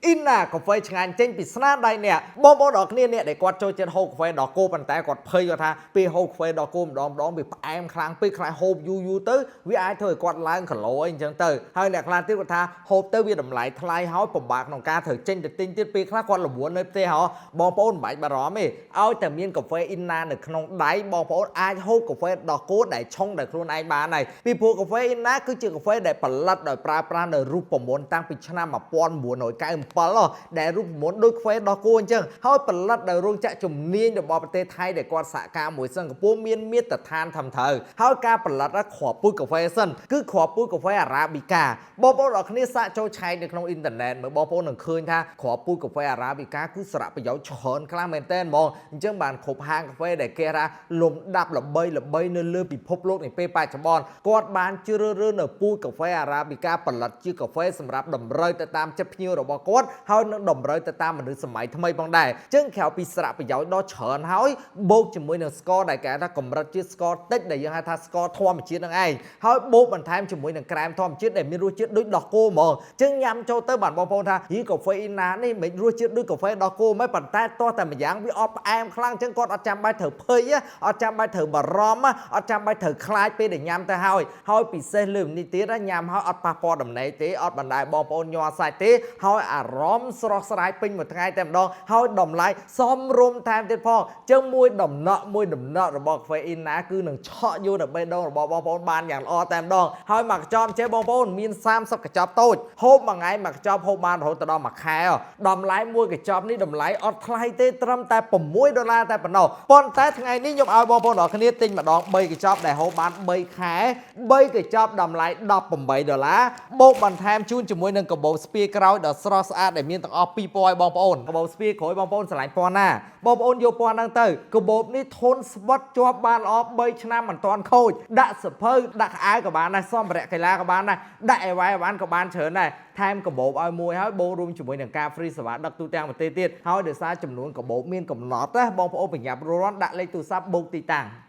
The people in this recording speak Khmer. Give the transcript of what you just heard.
អ៊ីនណាកាហ្វេឆ្ងាញ់ចេញពីស្នាដៃអ្នកបងប្អូនអរគ្នាអ្នកដែលគាត់ចូលចិត្តហូបកាហ្វេដល់គោប៉ុន្តែគាត់ភ័យគាត់ថាពេលហូបកាហ្វេដល់គោម្ដងម្ដងវាផ្អែមខ្លាំងពេកខ្លាចហូបយូរយូរទៅវាអាចធ្វើឲ្យគាត់ឡើងគីឡូអីអញ្ចឹងទៅហើយអ្នកខ្លះទៀតគាត់ថាហូបទៅវាតម្លៃថ្លៃហើយពិបាកក្នុងការត្រូវចេញទៅទិញទៀតពេលខ្លះគាត់រវល់នៅផ្ទះហ៎បងប្អូនមិនបាច់បារម្ភទេឲ្យតែមានកាហ្វេអ៊ីនណានៅក្នុងដៃបងប្អូនអាចហូបកាហ្វេដោះគោដែលឆុងដោយខ្លួនឯងបានហើយពីព្រោះកាហ្វេអ៊ីនណាគឺជាកាហ្វេដែលផលិតដោយប្រើប្រាស់នៅរូបមន្តតាំងពីឆ្នាំ1997ហ៎ដែលរូបមន្តដូចកាហ្វេដោះគោអញ្ចឹងហើយផលិតដោយរោងចក្រជំនាញរបស់ប្រទេសថៃដែលគាត់សហការមួយសិង្ហបុរីមានមាត្រដ្ឋានត្រឹមត្រូវហើយការផលិតគ្រាប់ពូជកាហ្វេសិនគឺគ្រាប់ពូជកាហ្វេអារ៉ាប៊ីកាបងប្អូនអរគ្នាសាកចូលឆែកនៅក្នុងអ៊ីនធឺណិតមើលបងប្អូននឹងឃើញថាគ្រាប់ពូជកាហ្វេអារ៉ាប៊ីកាគឺសារៈប្រយោជន៍ច្រើនខ្លាំងមែនទែនហ្មងអញ្ចឹងបានគ្រប់ហាងកាហ្វេដែលគេថាលំដាប់ល្បីល្បីនៅលើពិភពលោកនាពេលបច្ចុប្បន្នគាត់បានជ្រើសរើសនៅពូជកាហ្វេអារ៉ាប៊ីកាផលិតជាកាហ្វេសម្រាប់តម្រូវទៅតាមចិត្តភ្ញៀវរបស់គាត់ហើយនឹងតម្រូវទៅតាមមនុស្សសម័យថ្មីផងដែរអញ្ចឹងក្រៅពីសារៈប្រយោជន៍ដ៏ច្រើនហើយបូកជាមួយនឹងស្ករដែលគេហៅថាកម្រិតជាតិស្ករតិចដែលយើងហៅថាស្ករធម្មជាតិនឹងឯងហើយបូកបន្ថែមជាមួយនឹងក្រែមធម្មជាតិដែលមានរសជាតិដូចដោះគោហ្មងអញ្ចឹងញ៉ាំចូលទៅបានបងប្អូនថាយីកាហ្វេអ៊ីណានេះមិនរសជាតិដូចកាហ្វេដោះគោមិនប៉ុន្តែតោះតែម្យ៉ាងវាអត់ផ្អែមខ្លាំងអញ្ចឹងគាត់អត់ចាំបាច់ត្រូវភ័យអត់ចាំបាច់ត្រូវបារម្ភអត់ចាំបាច់ត្រូវខ្លាចពេលដែលញ៉ាំទៅហើយហើយពិសេសលើនេះទៀតញ៉ាំហើយអត់ប៉ះពាល់ដំណេកទេអត់បណ្ដាលបងប្អូនញ័រសាច់ទេហើយអារម្មណ៍ស្រស់ស្រាយពេញមួយថ្ងៃតែម្ដងហើយតម្លៃសមរម្យថែមទៀតផងអញ្ចឹងមួយដំណក់មួយដំណក់របស់កាហ្វេអ៊ីនណាគឺនឹងឆក់យកនៅបេះដូងរបស់បងប្អូនបានយ៉ាងល្អតែម្ដងហើយមួយកញ្ចប់ចេះបងប្អូនមាន30កញ្ចប់តូចហូបមួយថ្ងៃមួយកញ្ចប់ហូបបានរហូតដល់មួយខែតម្លៃមួយកញ្ចប់នេះតម្លៃអត់ថ្លៃទេត្រឹមតែ6ដុល្លារតែប៉ុណ្ណោះប៉ុន្តែថ្ងៃនេះខ្ញុំឲ្យបងប្អូនអរគ្នាទិញម្ដង3កញ្ចប់ដែលហូបបាន3ខែ3កញ្ចប់តម្លៃ18ដុល្លារបូកបន្ថែមជូនជាមួយនឹងកាបូបស្ពាយក្រោយដ៏ស្រស់ស្អាតដែលមានទាំងអស់2ពណ៌ឲ្យបងប្អូនកាបូបស្ពាយក្រោយបងប្អូនស្រឡាញ់ពណ៌ណាបងប្អូនយកពណ៌ហ្នឹងទៅកាបូបនេះធន់ស្វិតជាប់បានល្អ3ឆ្នាំមិនទាន់ខូចដាក់សភៅដាក់ខោអាវក៏បានដែរសម្ភារៈកីឡាក៏បានដែរដាក់អីវ៉ៃបានក៏បានច្រើនដែរថែមកាបូបឲ្យមួយហើយបូករួមជាមួយនឹងការ free សេវាដឹកទូទាំងប្រទេសទៀតហើយដោយសារចំនួនកាបូបមានកំណត់ណាបងប្អូនប្រញាប់រន់ដាក់លេខទូរស័ព្ទបូកទីតាំង។